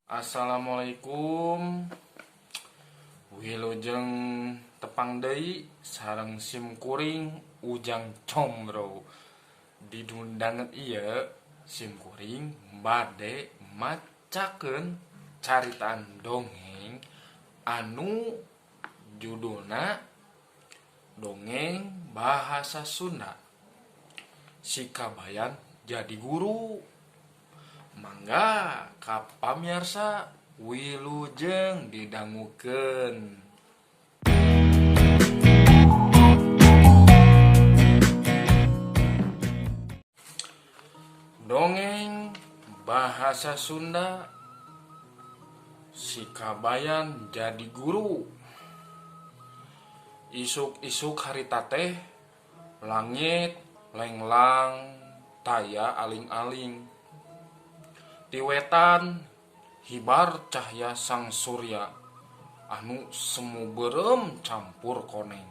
Assalamualaikum. Wilujeng tepang deui sareng sim kuring Ujang Combro. Di danget ieu sim kuring bade macakeun caritaan dongeng anu judulna Dongeng Bahasa Sunda. Si Kabayan jadi guru. Mangga ka pamiarsa wilujeng didangukeun. Dongeng Bahasa Sunda Si Kabayan jadi guru. Isuk-isuk harita teh langit lenglang taya aling-aling. Ti wetan hibar cahya sang surya anu semu beureum campur koneng.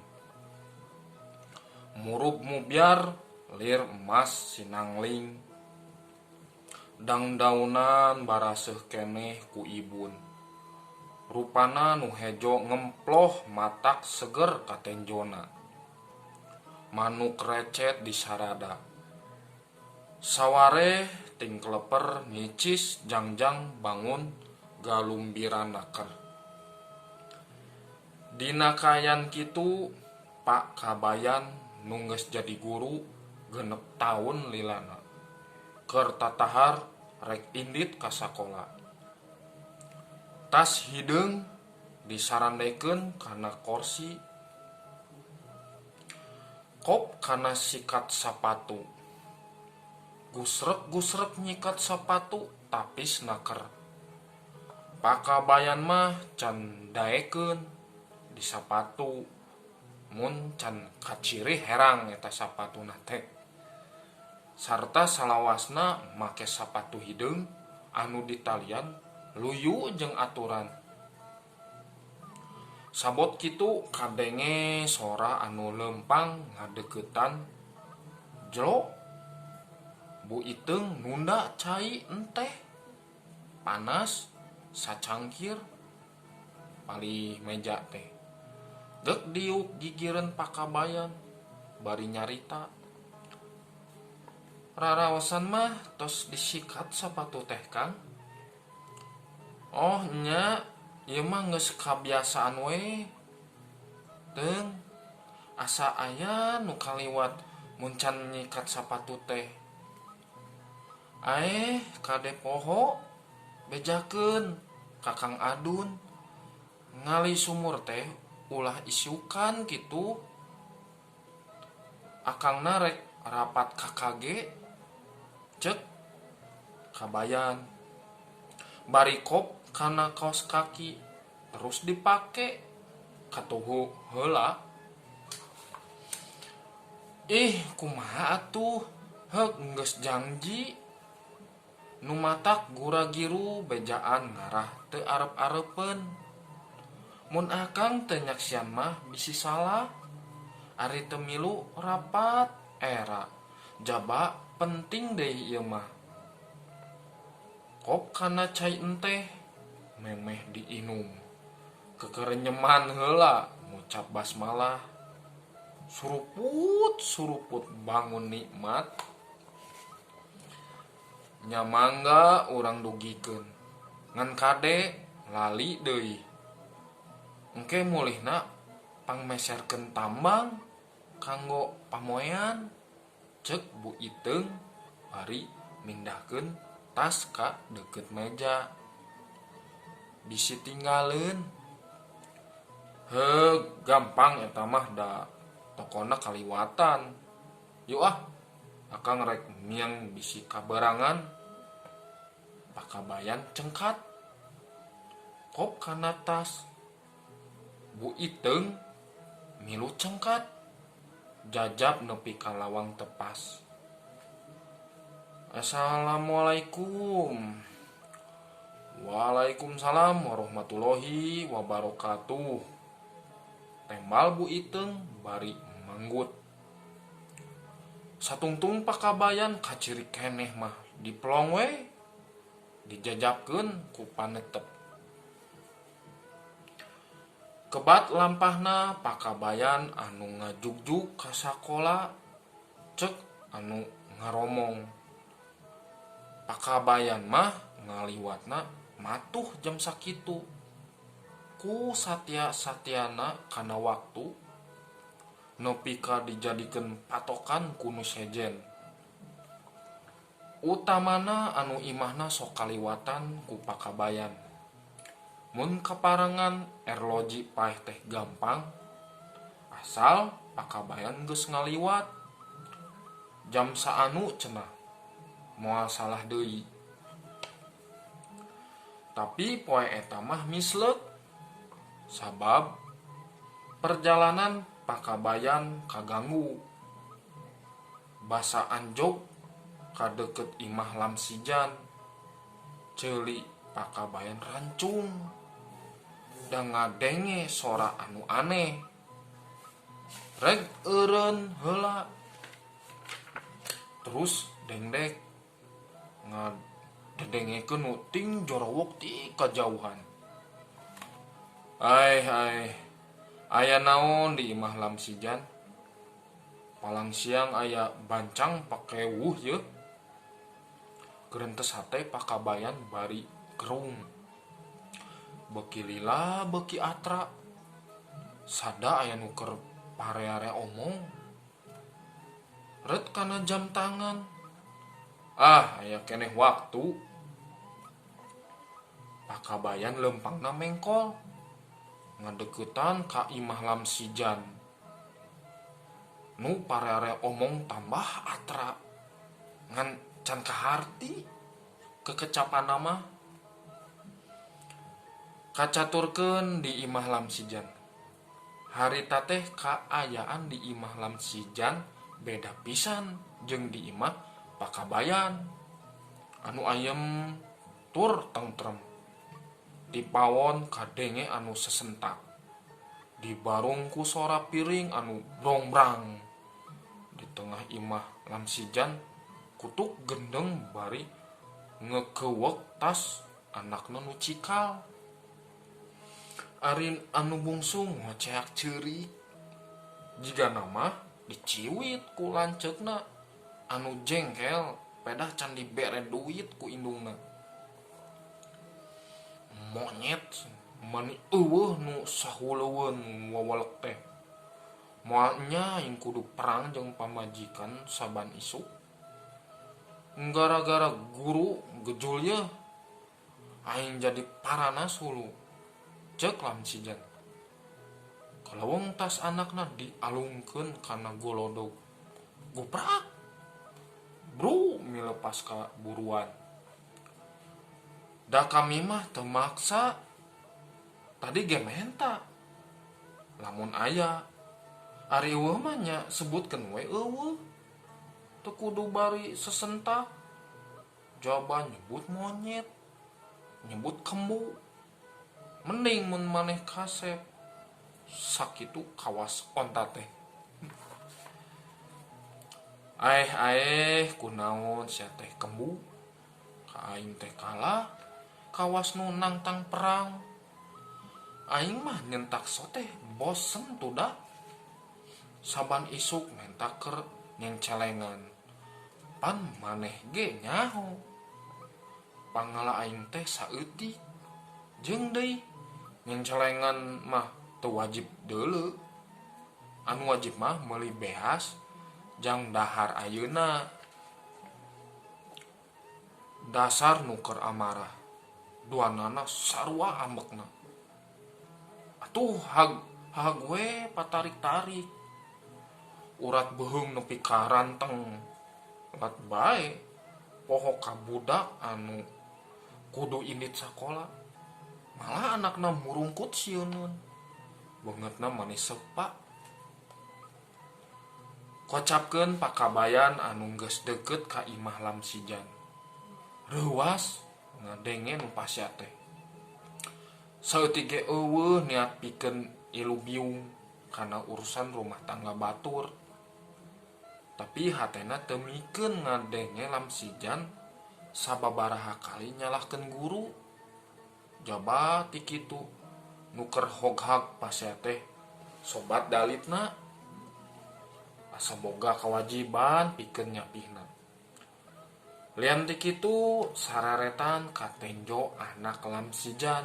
Murub mubyar lir emas sinangling. Dangdaunan baraseuh keneh ku ibun. Rupana nu hejo ngemploh matak seger katenjona. Manuk recet di sarada. Sawareh tingkleper ngicis jangjang bangun galumbiran naker. Dina kaayaan kitu Pak Kabayan nu geus jadi guru genep taun lilana keur tatahar rek indit ka sakola. Tas hideung disarandekeun kana korsi. Kop kana sikat sapatu. Gusrek-gusrek nyikat sapatu tapis naker. Pakabayan mah can daekeun di sapatu mun can kaciri herang eta sapatuna teh. Sarta salawasna make sapatu hideung anu ditalian luyu jeung aturan. Sabot kitu kadenge sora anu leumpang ngadeuketan jlo. Bu Iteung nunda cai enteh panas sacangkir palih meja teh. Geuk diuk gigireun pakabayan bari nyarita. Raraosan mah tos disikat sapatu teh Kang. Oh nya, ieu mah geus kabiasaan we. Teung, asa aya nu kaliwat mun can nyikat sapatu teh. Aeh kade poho, bejakeun ka Kang Adun, ngali sumur teh ulah isukan kitu. Akangna rek rapat KKG, cek Kabayan. Bari kop kana kaos kaki terus dipake katuhu heula. Ih kumaha atuh heuk geus jangji. Nu matak gura-giru bejaan ngarah teu arep-arepeun. Mun akang teu nyaksian mah bisi salah. Ari teu milu rapat era jaba penting deui ieu mah. Kop kana cai enteh memeh diinum. Kekerenyeman heula ngucap basmalah. Suruput suruput bangun nikmat. Nya mangga urang dugikeun. Ngan kade lali deui. Engke mulihna pangmeserkeun tambang kanggo pamoean. Cek Bu Iteung bari mindahkeun tas ka deukeut meja. Bisi tinggaleun. Heug gampang eta mah da tokona kaliwatan. Yu ah, akang rek miang bisi kaberangan. Pakabayan cengkat. Kop kana tas. Bu Iteung milu cengkat. Jajab nepi ka lawang tepas. Assalamualaikum. Waalaikumsalam warahmatullahi wabarakatuh. Tembal Bu Iteung bari manggut. Satungtung Pakabayan kaciri keneh mah dipelong we dijajapkeun ku panetep. Kebat lampahna Pakabayan anu ngajugjug ka sakola cek anu ngaromong. Pakabayan mah ngaliwatna matuh jam sakitu. Ku satia-satiana kana waktu nepi ka dijadikeun patokan ku nu sejen. Utamana anu imahna sok kaliwatan ku Pakabayan. Mun kaparengan erloji paeh teh gampang, asal Pakabayan geus ngaliwat. Jam saanu cenah, moal salah deui. Tapi poe eta mah misleuk, sabab perjalanan Pakabayan kaganggu. Basa anjog ka deukeut imah Lamsijan, ceuli Pakabayan rancung da ngadenge sora anu aneh. Reg eureun heula, terus dengdek ngadedengekeun nu ting jorowok ti kajauhan. Aeh aeh, aya naon di imah Lamsijan? Palang siang aya bancang pakewuh yeuh. Gerentes hate Pakabayan bari gerung. Beuki lila beuki atra. Sada aya nu keur pare-are omong. Ret kana jam tangan. Ah, aya keneh waktu. Pakabayan leumpangna mengkol. Ngadeuketan ka imah Lamsijan. Nu pare-are omong tambah atra. Ngan can kaharti kekecapanna mah. Kacaturkeun di imah Lamsijan. Harita teh kaayaan di imah Lamsijan beda pisan jeung di imah Pakabayan. Anu ayem tur tentrem. Di pawon kadenge anu sesentak. Dibarung ku sora piring anu brongbrang. Di tengah imah Lamsijan kutuk gendeng bari ngekeuweuk tas anakna nu cikal. Ari anu bungsu ngoceak ceurik. Jigana mah diciwit ku lanceukna anu jengkel pedah can dibere duit ku indungna. Monyet mani eueuh nu sahuleuweun wawalek teh. Moal nya aing kudu perang jeung pamajikan saban isuk. Gara-gara guru gejul yeuh aing jadi paranas hulu. Ceuk Lamsijan. Kalaweng tas anakna dialungkeun kana golodog. Guprak. Bru milepas ka buruan. Da kami mah teu maksa. Tadi ge menta. Lamun aya. Ari eueuh mah nya sebutkeun we eueuh. Teu kudu bari sesentak. Jawaban nyebut monyet. Nyebut kembu. Mending mun maneh kasep. Sakitu kawas onta teh. Aeh aeh kunaon sia teh kembu. Ka aing teh kalah kawas nu nangtang perang. Aing mah nyentak soteh bosen tuda. Saban isuk menta keur nyengcelengan. Pan maneh ge nyaho. Pangala aing teh saeutik. Jeung deui nyengcelengan mah teu wajib deuleu. Anu wajib mah meuli beas jang dahar ayeuna. Dasar nu keur amarah. Duanana sarua ambekna. Atuh hag hag we patarik-tarik. Urat beuheung nepi ka ranteng. Lat bae poho ka budak anu kudu indit sakola. Malah anakna murungkut sieuneun. Beungeutna manis sepa. Kocapkeun Pakabayan anu geus deukeut ka imah Lamsijan. Reuwas ngadenge nu pasea teh. Saeutik ge eueuh niat pikeun ilu biung kana urusan rumah tangga batur. Tapi hatena teu mikeun ngadenge Lamsijan sababaraha kali nyalahkeun guru. Jaba ti kitu nu keur hoghag pasea teh sobat dalitna. Asa boga kawajiban pikeun nyapihna. Lian ti kitu sararetan katenjo anak Lamsijan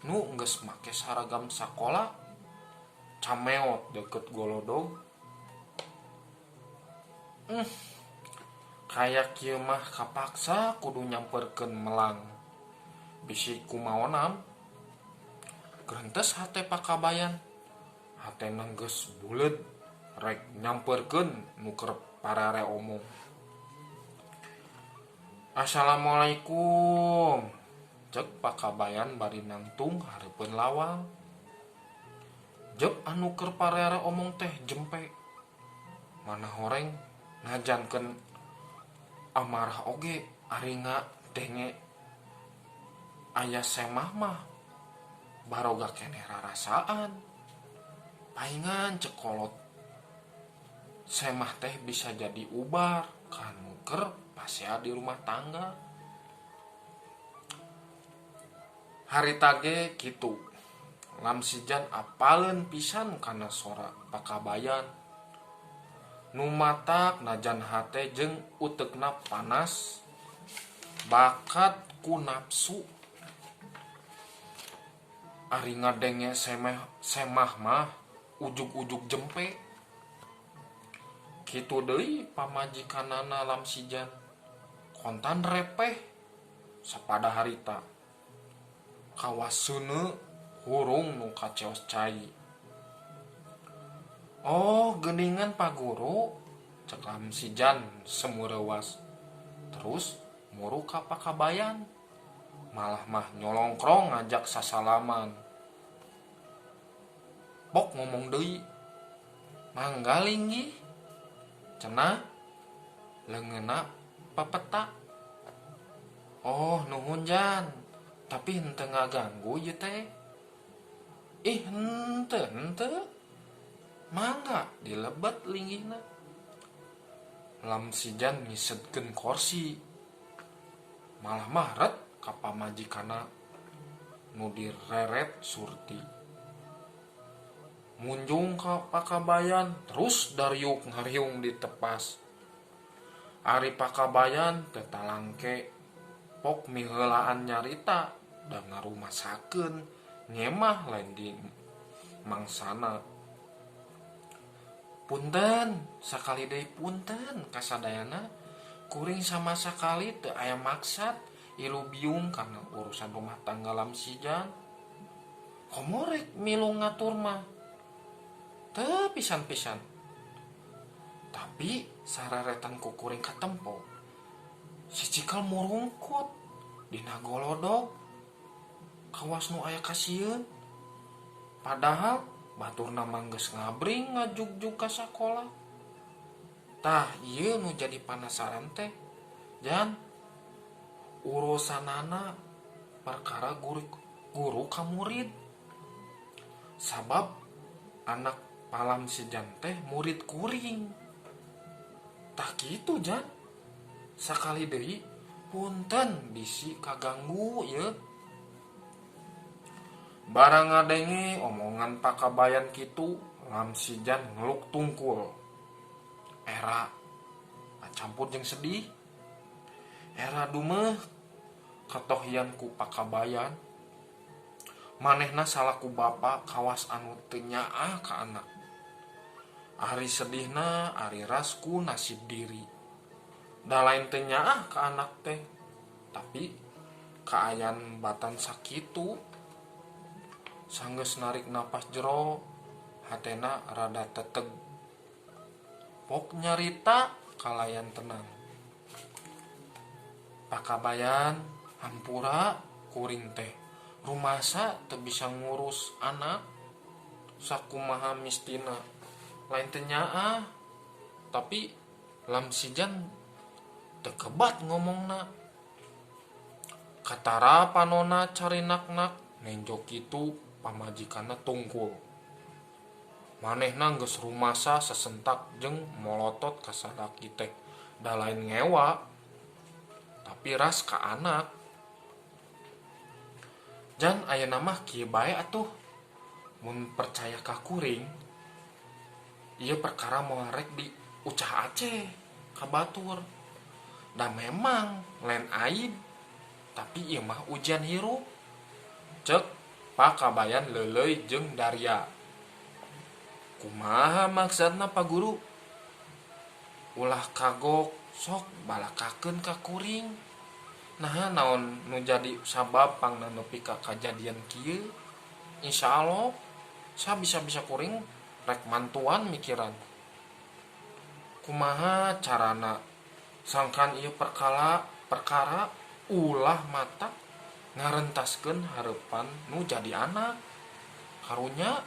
nu geus make saragam sakola cameot deukeut golodog. Kaya kieu mah kapaksa kudu nyamperkeun melang. Bisi kumaonam. Gerentes hate Pakabayan. Hatena geus buleud rek nyamperkeun nu keur parare omong. Assalamualaikum. Cek Pakabayan bari nangtung hareupeun lawang. Jep anu keur parare omong teh jempe. Mana horeng najankeun amarah oge ari ngadenge aya semah mah baroga keneh rarasaan. Paingan cek kolot semah teh bisa jadi ubar kanu keur pasea di rumah tangga. Harita ge kitu Lamsijan apaleun pisan kana sora Pakabayan. Nu matak najan hate jeung uteukna panas bakat ku napsu. Ari ngadenge semah mah ujug-ujug jempe. Kitu deui pamajikanana Lamsijan kontan repeh sapada harita. Kawas seuneu hurung nu kaceos cai. Oh, geuningan Pa Guru, cek Lamsijan semureuwas. Terus muru ka Pakabayan. Malah mah nyolongkrong ngajak sasalaman. Pok ngomong deui. Mangga linggih. Cenah leungeunna papeta. Oh, nuhun Jan. Tapi henteu ngaganggu ieu teh. Ih, henteu, henteu. Mangga dilebet linggihna. Lamsijan ngisetkeun korsi. Malah mah ret ka pamajikanna nu direret Surti. Munjung ka Pakabayan terus dariuk ngariung ditepas. Ari Pakabayan teu talangke pok miheulaan nyarita da ngarumasakeun nyemah lain di mangsana. Punten, sakali deui punten kasadayana kuring sama sakali teu aya maksad ilu biung kana urusan rumah tangga Lamsijan. Komo rek milu ngatur mah teu pisan-pisan. Tapi sararetan ku kuring katempo si Cikal murungkut dina golodog kawas nu aya kasieun. Padahal baturna mah geus ngabring ngajugjug ka sakola. Tah ieu nu jadi panasaran teh Jan, urusanana perkara guru ka murid. Sabab anak Palamsijan teh murid kuring. Tah kitu Jan. Sakali deui punten bisi kaganggu ieu. Barang ngadenge omongan Pakabayan kitu, Lamsijan ngeluk tungkul. Era campur jeung sedih. Era dumeh katohian ku Pakabayan. Manehna salaku bapa kawas anu teu nyaah ka anak. Ari sedihna ari ras ku nasib diri. Da lain teu nyaah ka anak teh, tapi kaayan batan sakitu. Sanggeus narik napas jero, hatena rada teteg. Pok nyarita kalayan tenang. Pakabayan hampura kuring teh. Rumasa teu bisa ngurus anak sakumaha mistina. Lain teu nyaah, tapi Lamsijan teu kebat ngomongna. Katara panona carinak-nak nenjo kitu pamajikanna tungkul. Manehna geus rumasa sasentak jeung molotot ka salaki teh da lain ngewa tapi ras ka anak. Jan ayeuna mah kieu bae atuh mun percaya ka kuring ieu perkara moal rek di ucah aceh ka batur. Da memang lain aib tapi ieu mah ujian hirup. Cek Pakabayan leuleuy jeung Darya. Kumaha maksudna Pa Guru? Ulah kagok sok balakakeun ka kuring. Naha naon nu jadi sabab pangna nepi ka kajadian kieu? Insyaallah sabisa-bisa kuring rek mantuan mikiran. Kumaha carana sangkan ieu perkara ulah matak ngarentaskeun hareupan nu jadi anak. Karunya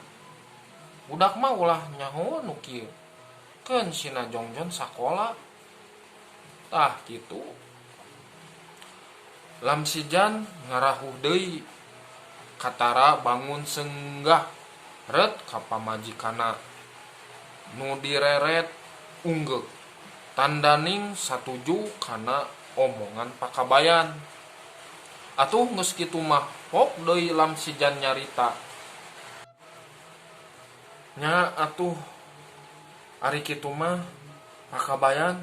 budak mah ulah nyaho nu kieu. Keun sina jongjon sakola. Tah kitu. Lamsijan ngarahuh deui katara bangun senggah ret ka pamajikanna nu direret unggeuk tandaning satuju kana omongan Pakabayan. Atuh geus kitu mah pok deui Lamsijan nyarita. Nya atuh ari kitu mah Pakabayan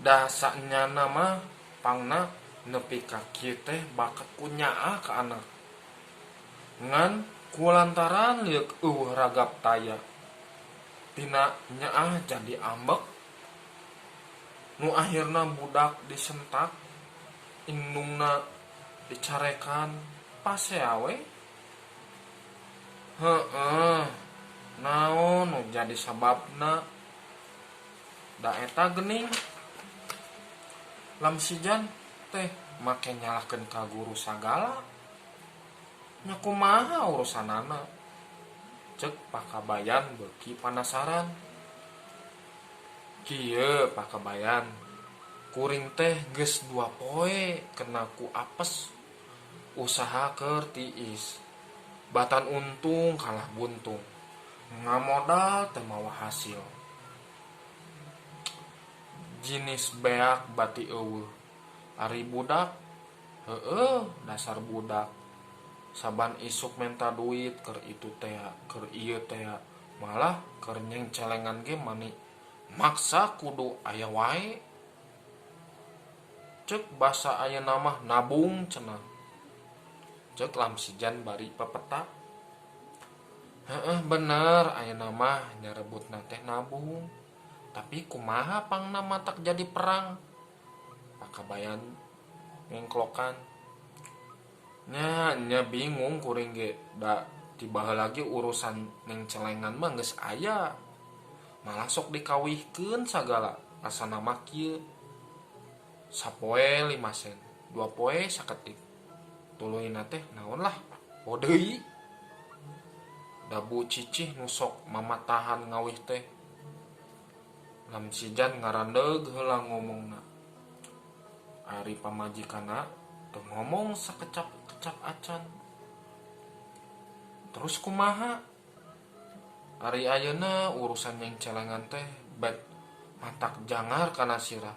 da sanyana mah pangna nepi ka kieu teh bakat ku nyaah ka anak. Ngan kulantaran lieuk eueuh ragap taya. Tina nyaah jadi ambek. Nu akhirna budak disentak, indungna dicarekan, pasea we. Heueuh, naon nu jadi sababna? Da eta geuning. Lamsijan teh make nyalahkeun ka guru sagala. Nya kumaha urusanana? Cek Pakabayan beuki panasaran. Kieu Pakabayan, kuring teh geus 2 poe kena ku apes. Usaha keur tiis. Batan untung kalah buntung. Ngamodal teu mawa hasil. Jinis beak bati eueuh. Ari budak, heueuh dasar budak. Saban isuk menta duit keur itu tea, keur ieu tea, malah keur nyengcelengan ge mani maksa kudu aya wae. Cek basa ayeuna mah nabung cenah. Cek Lamsijan bari pepeta. Heeh bener ayeuna mah nyarebutna teh nabung. Tapi kumaha pangna matak jadi perang? Pakabayan ngengklokan. Nya nya bingung kuring ge da tiba lagi urusan nengcelengan mah geus aya. Malah sok dikawihkeun sagala asana mah kieu. Sapoe 5 sen, 2 poe saketik. Tuluyna teh naon lah, poe deui. Dabu cicih nu sok mamatahan ngawih teh. Lamsijan ngarandeug heula ngomongna. Ari pamajikanna teu ngomong sakecap-kecap acan. Terus kumaha? Ari ayeuna urusan nyengcelengan teh bet matak jangar kana sirah.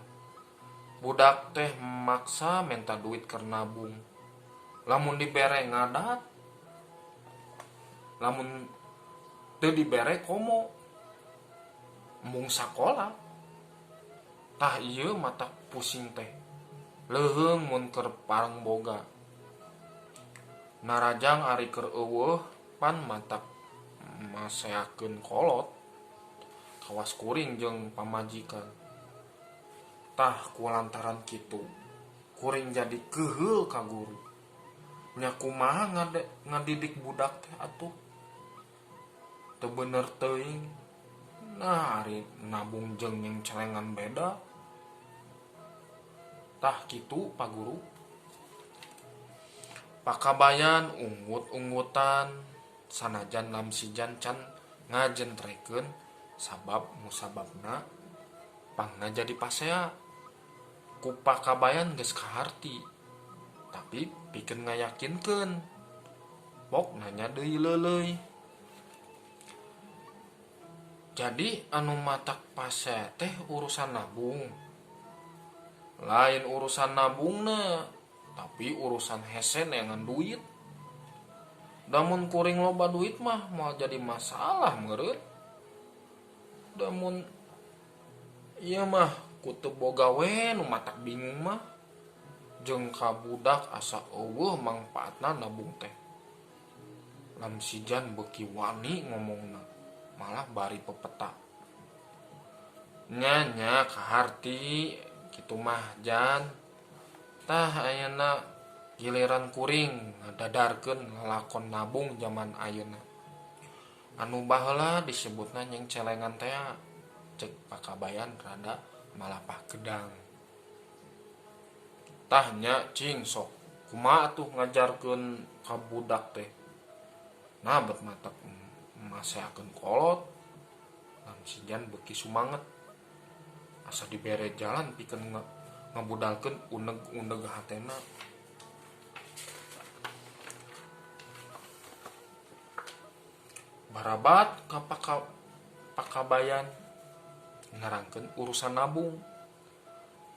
Budak teh maksa menta duit keur nabung. Lamun dibere ngadat, lamun teu dibere komo. Embung sakola. Tah ieu matak pusing teh. Leuheung mun keur pareng boga. Narajang ari keur eueuh pan matak maseakeun kolot. Kawas kuring jeung pamajikan. Tah kulantaran kitu kuring jadi keuheul ka guru. Nya kumaha ngadidik budak teh atuh? Teu bener teuing. Nah ari nabung jeung nyengcelengan beda. Tah kitu Pa Guru. Pakabayan unggut-unggutan sanajan Lamsijan can ngajentrekeun sabab musababna pangna jadi pasea. Ku Pakabayan geus kaharti tapi pikeun ngayakinkeun. Pok nanya deui leuleuy. Jadi anu matak pasea teh urusan nabung. Lain urusan nabungna, tapi urusan hese neangan duit. Da mun kuring loba duit mah moal jadi masalah meureun. Da mun ieu mah ku teu boga we nu matak bingung mah. Jeung ka budak asa eueuh mangpaatna nabung teh. Lamsijan beuki wani ngomongna malah bari pepeta. Nya nya kaharti kitu mah Jan. Tah ayeuna giliran kuring ngadadarkeun lalakon nabung jaman ayeuna. Anu baheula disebutna nyengcelengan tea, cek Pakabayan rada malapah gedang. Tah nya cing sok kumaha atuh ngajarkeun ka budak teh. Nah bet matak maseakeun kolot. Lamsijan beuki sumanget. Asa dibere jalan pikeun ngabudalkeun uneg-uneg hatena. Barabat ka Pakabayan nerangkeun urusan nabung.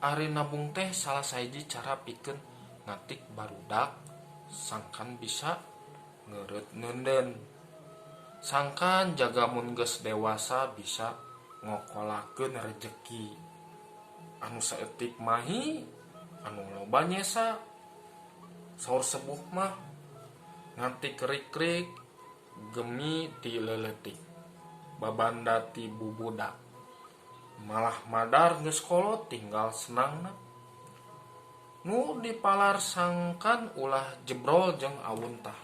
Ari nabung teh salah sahiji cara pikeun ngatik barudak sangkan bisa ngeureut neunden. Sangkan jaga mun geus dewasa bisa ngokolakeun rejeki. Anu saeutik mahi, anu loba nyesa. Saur sepuh mah ngatik rik-rik gemi ti leuletik, babanda ti bubudak. Malah madar geus kolot tinggal senangna. Nu dipalar sangkan ulah jebrol jeung awuntah.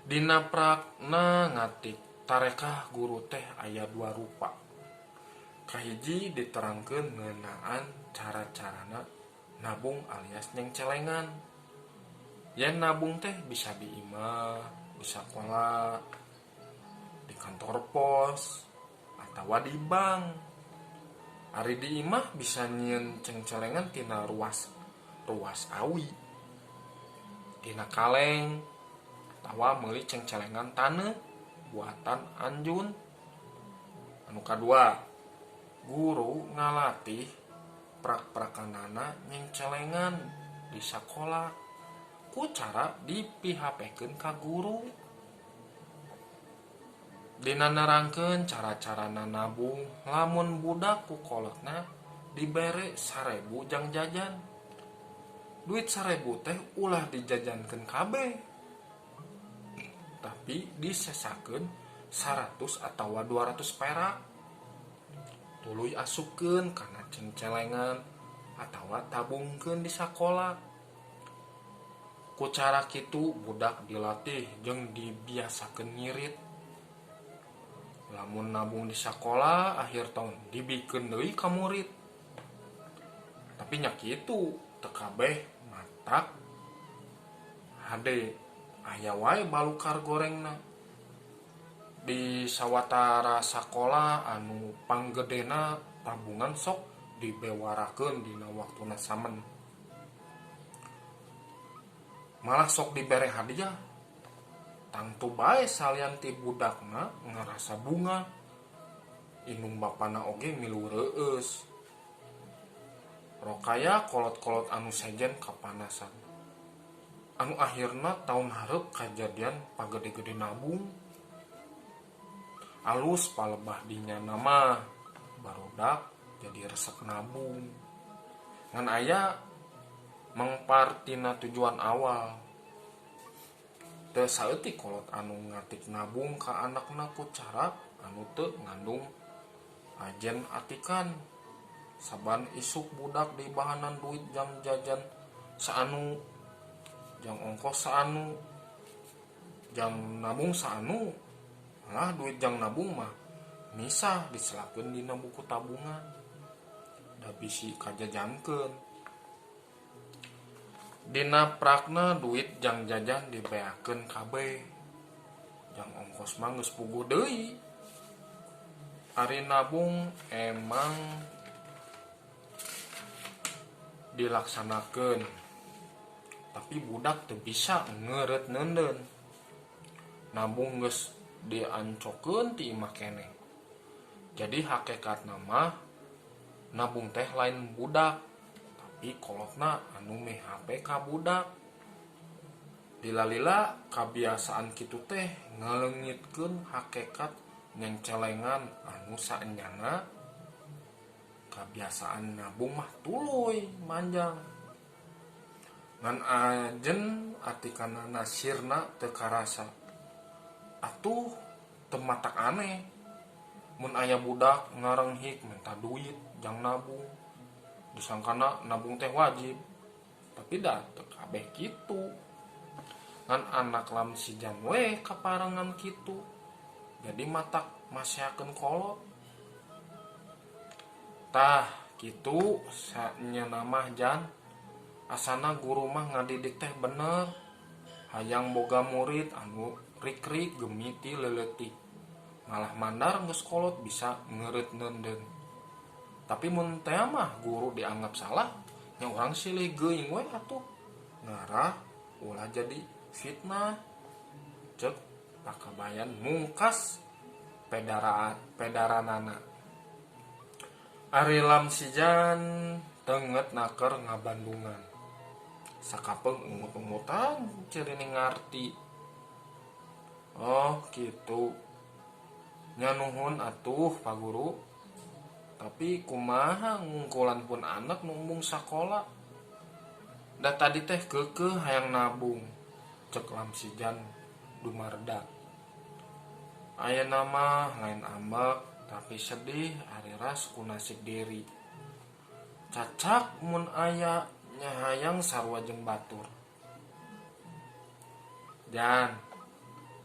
Dina prakna ngatik tarekah guru teh aya dua rupa. Kahiji diterangkeun ngeunaan cara-carana nabung alias nyengcelengan. Yen nabung teh bisa di imah, di sakola, di kantor pos, atawa di bank. Ari di imah bisa nyieun cengcelengan tina ruas awi, tina kaleng, atawa meuli cengcelengan taneuh buatan anjun. Anu kadua, guru ngalatih prak-prakanana nyengcelengan di sakola ku cara dipihapekeun ka guru. Dina nerangkeun cara-carana nabung, lamun budak ku kolotna dibere 1000 jang jajan. Duit 1000 teh ulah dijajankeun kabeh, tapi disesakeun 100 atawa 200 perak. Tuluy asupkeun kana cengcelengan atawa tabungkeun di sakola. Ku cara kitu budak dilatih jeung dibiasakeun ngirit. Lamun nabung di sakola akhir tahun dibikeun deui ka murid. Tapi nya kitu teu kabeh matak hade aya wae balukar gorengna. Di sawatara sakola anu panggedena tabungan sok dibewarakeun dina waktuna samen. Malah sok dibere hadiah. Tangtu bae salian ti budakna ngarasa bunga. Indung bapana oge milu reueus. Rokaya kolot-kolot anu sejen kapanasan. Anu akhirna taun hareup kajadian pagede-gede nabung. Alus palebah dinya mah barudak jadi resep nabung. Ngan aya mangpartina tujuan awal. Teu saeutik kolot anu ngatik nabung ka anakna ku cara anu teu ngandung ajen atikan. Saban isuk budak dibahanan duit jang jajan saanu, jang ongkos saanu, jang nabung saanu. Malah duit jang nabung mah misah diselakeun dina buku tabungan. Da bisi kajajankeun. Dina prakna duit jang jajan dibeakeun kabeh. Jang ongkos mah geus puguh deui. Ari nabung emang dilaksanakeun, tapi budak teu bisa ngeureut neunden. Nabung geus Diancokeun ti imah keneh. Jadi hakikatna mah nabung teh lain budak, tapi kolotna anu mihape ka budak. Lila-lila kabiasaan kitu teh ngaleungitkeun hakekat nyengcelengan anu saenyana kabiasaan nabung mah tuluy manjang. Ngan ajen atikana nasirna teu karasa. Atuh teu matak aneh mun aya budak ngarenghik minta duit jang nabung. Disangkana nabung teh wajib. Tapi da teu kabeh kitu. Ngan anak Lamsijan we kaparengan kitu. Jadi matak masehakeun kolot. Tah kitu saenyana mah jan asana guru mah ngadidik teh bener. Hayang boga murid anu rik-rik gemi ti leuleutik. Malah mandar geus kolot bisa ngeureut neundeun. Tapi mun tea mah guru dianggap salah nya urang silih geuing we atuh. Ngarah ulah jadi fitnah. Ceuk Pakabayan mungkas pedaranana. Ari Lamsijan teungeut naker ngabandungan. Sakapeung ungut-ungutan cirining ngarti. Oh kitu. Nya nuhun atuh Pa Guru. Tapi kumaha ngungkulan pun anak nu embung sakola. Da tadi teh keukeuh hayang nabung. Ceuk Lamsijan dumarda. Ayeuna mah lain ambek tapi sedih ari ras ku nasib diri. Cacak mun aya nya hayang sarua jeung batur. Jan,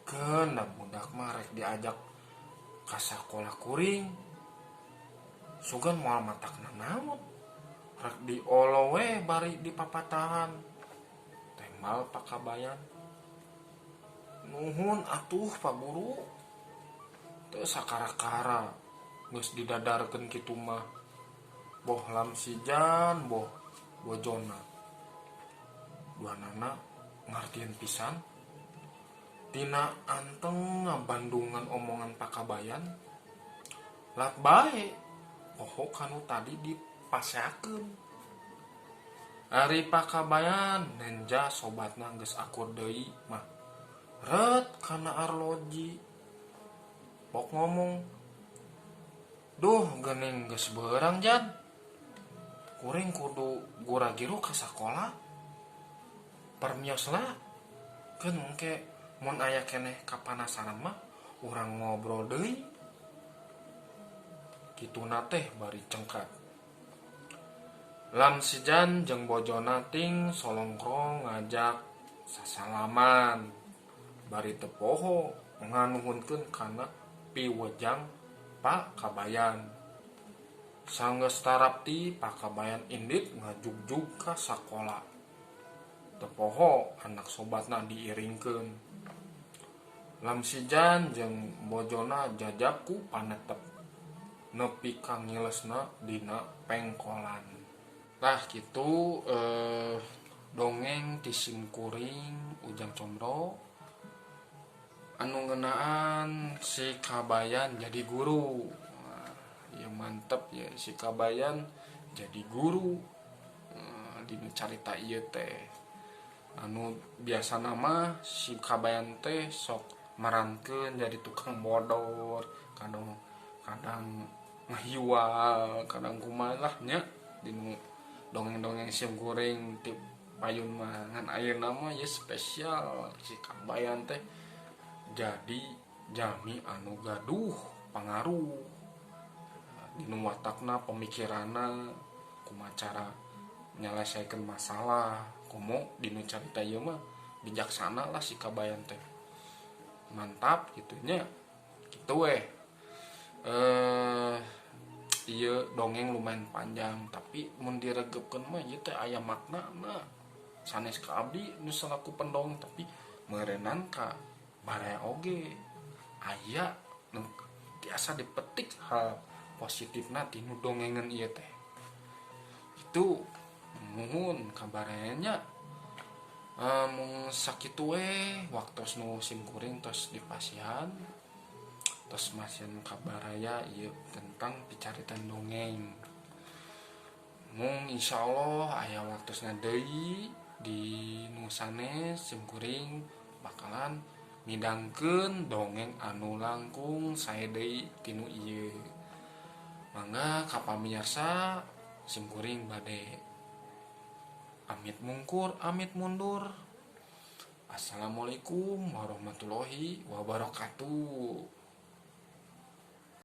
keun da budak mah rek diajak ka sakola kuring. Sugan moal matakna naon. Rek diolo we bari dipapatahan. Tembal Pakabayan. Nuhun atuh Pa Guru. Teu sakara-kara geus didadarkeun kitu mah. Boh Lamsijan boh bojona. Duanana ngartieun pisan. Tina anteng ngabandungan omongan Pakabayan. Lat bae poho kanu tadi dipaseakeun. Ari Pakabayan nenja sobatna geus akur deui mah. Ret kana arloji. Pok ngomong, "Duh geuning geus beurang jan. Kuring kudu gura-giru ka sakola. Permios lah. Keun engke mun aya keneh kapanasaran mah urang ngobrol deui." Kituna teh bari cengkat. Lamsijan jeung bojona ting solongkrong ngajak sasalaman. Bari teu poho nganuhunkeun kana piwejang Pakabayan. Sanggeus tarapti Pakabayan indit ngajugjug ka sakola. Teu poho anak sobatna diiringkeun. Lamsijan jeung bojona jajab ku panetep nepi ka ngilesna dina pengkolan. Tah kitu dongeng ti simkuring Ujang Combro anu ngeunaan si Kabayan jadi guru. Wah, ieu mantep ya si Kabayan jadi guru. Dina carita ieu teh anu biasana mah si Kabayan teh sok marankeun jadi tukang bodor, kadang kadang ngahiwal, kadang kumaha lah nya dinu dongeng-dongeng simkuring ti payun mah. Ngan ayeuna mah ieu spesial si Kabayan teh jadi jalmi anu gaduh pangaruh dinu watakna, pemikiranna, kumaha cara nyelesaikeun masalah. Komo dinu carita ieu mah bijaksana lah si Kabayan teh. Mantap kitu nya. Kitu weh. Ieu dongeng lumayan panjang tapi mun diregepkeun mah ieu teh aya maknana. Sanes ka abdi nu salaku pendongeng tapi meureunnan ka baraya oge aya nu tiasa dipetik hal positifna tinu dongengan ieu teh. Itu nuhun ka baraya nya. Mung sakitu we waktos nu simkuring tos dipasihan. Tos masihan ka baraya ieu tentang picaritan dongeng. Mung insyaallah aya waktosna deui di nu sanes, simkuring bakalan midangkeun dongeng anu langkung sae deui tinu ieu. Mangga ka pamirsa, simkuring bade amit mungkur, amit mundur. Assalamualaikum warahmatullahi wabarakatuh.